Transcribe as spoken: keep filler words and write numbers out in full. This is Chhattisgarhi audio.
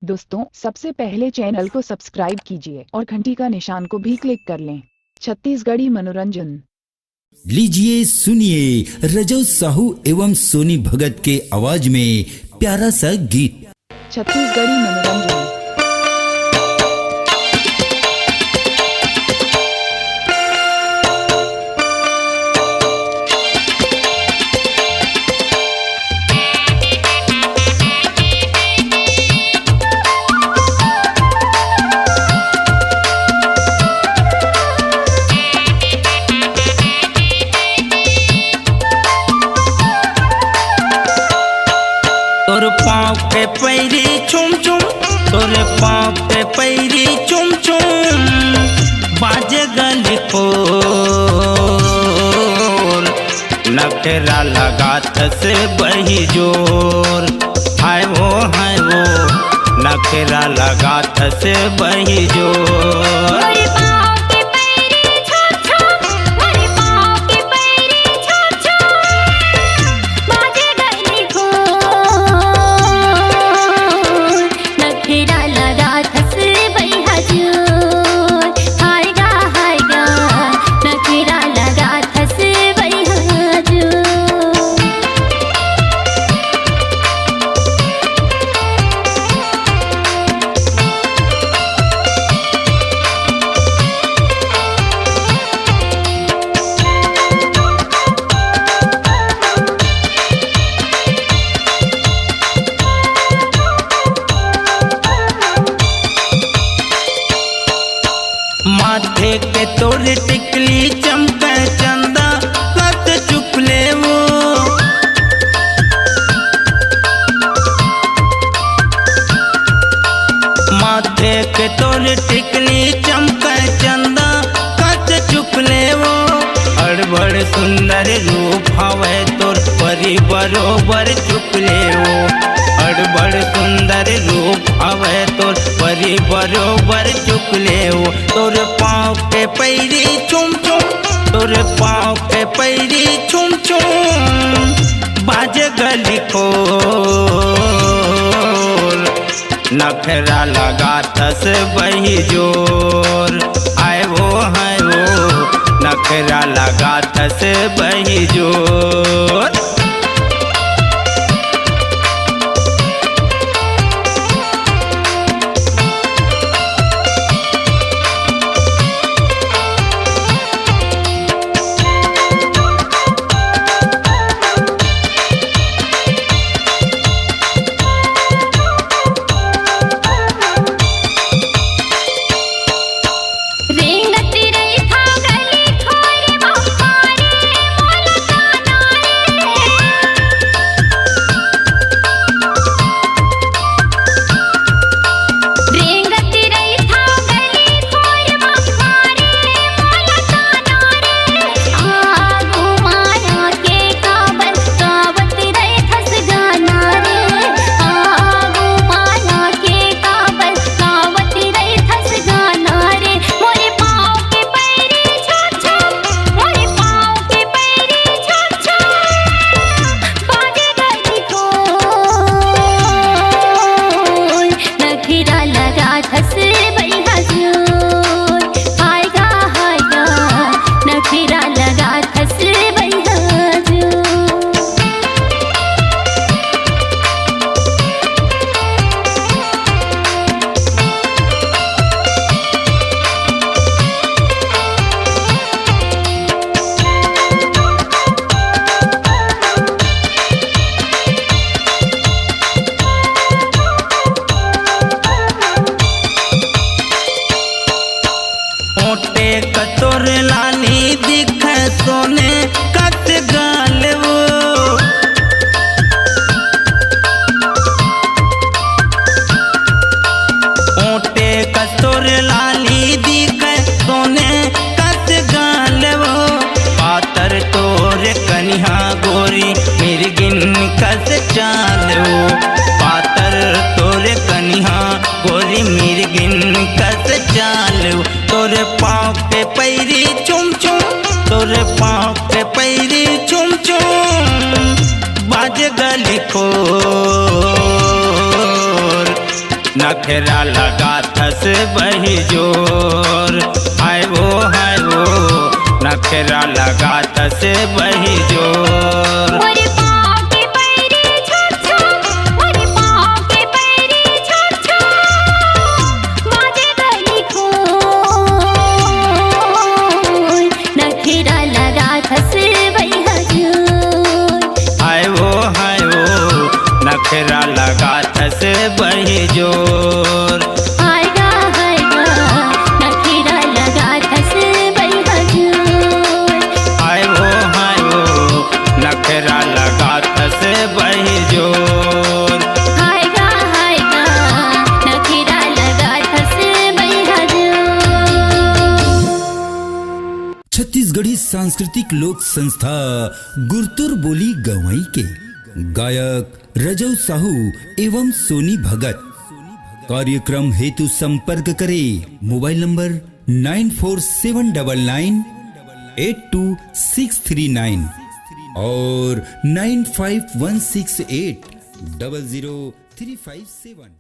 दोस्तों, सबसे पहले चैनल को सब्सक्राइब कीजिए और घंटी का निशान को भी क्लिक कर लें। छत्तीसगढ़ी मनोरंजन। लीजिए, सुनिए रजौ साहू एवं सोनी भगत के आवाज में प्यारा सा गीत। छत्तीसगढ़ी मनोरंजन। तोर पाँव के पैरी छुम छुम, तोर पाँव के पैरी छुम छुम, बाजे गली खोर। नखरा लगाथस बही जोर, हाय वो, हाय वो, नखरा लगाथस बही जोर। मोरे पाँव के पैरी छुम छुम, मोरे पाँव के पैरी छुम छुम, बाजे गली खोर। नखरा लगाथस बही जोर, हाय गा, हाय गा, नखरा लगाथस बही जोर। माथे के तोर टिकली चमके चंदा, कत चुप ले वो। माथे के तोर टिकली चमके चंदा, कत चुप ले वो। अड़बड़ सुंदर रूप हवे तोर, परी बरोबर चुप ले वो। अड़बड़ सुंदर रूप हवे तोर, परी बरोबर चुप ले वो। तोर पाँव के पैरी छुम छुम, तोर पाँव के पैरी छुम छुम, बाजे गली खोर। नखरा लगाथस बही जोर, आय वो, हाय वो, नखरा लगाथस बही जोर। रेंगत रहिथव गली खोर बप्पा रे, मोला ताना रे। रेंगत रहिथव गली खोर बप्पा रे, मोला ताना रे। आगू माया के काबर गावत रहिथस गाना रे। आगू माया के काबर गावत रहिथस गाना रे। मोरे पाँव के पैरी छुम छुम, मोरे पाँव के पैरी छुम छुम, बाजे गली खोर। नखरा लगाथस बही जोर, हाय गा, हाय गा, नखरा लगाथस बही जोर। ओटे कतोर लाली दिखे सोने कस गाल वो। ओटे कतोर लाली दिखे सोने कस गाल वो। पातर तोर कनिहा गोरी मिर्गिन कस चाल वो। पातर तोर कनिहा गोरी मिर्गिन कस चाल वो। तोर पाँव के पैरी छुम छुम, तोर पाँव के पैरी छुम छुम, बाजे गली खोर। नखरा लगाथस बहिजोर, हाय वो, हाय वो, नखरा लगाथस बहिजोर। मोरे पाँव के पैरी छुर छुर, मोरे पाँव के पैरी छुर छुर, बाजे गली खोर, नखरा लगाथस बहिजोर। हाय वो, हाय वो, नखरा लगाथस बहिजोर। हाय गा, हाय गा, नखरा लगाथस बहिजोर। हाय वो, हाय वो, नखरा लगाथस बहिजोर। हाय गा, हाय गा, नखरा लगाथस बहिजोर। छत्तीसगढ़ी सांस्कृतिक लोक संस्था गुरतुर बोली गंवई के गायक रजऊ साहू एवं सोनी भगत। कार्यक्रम हेतु संपर्क करें mobile number nine four seven double nine eight two six three nine और nine five one six eight double zero three five seven.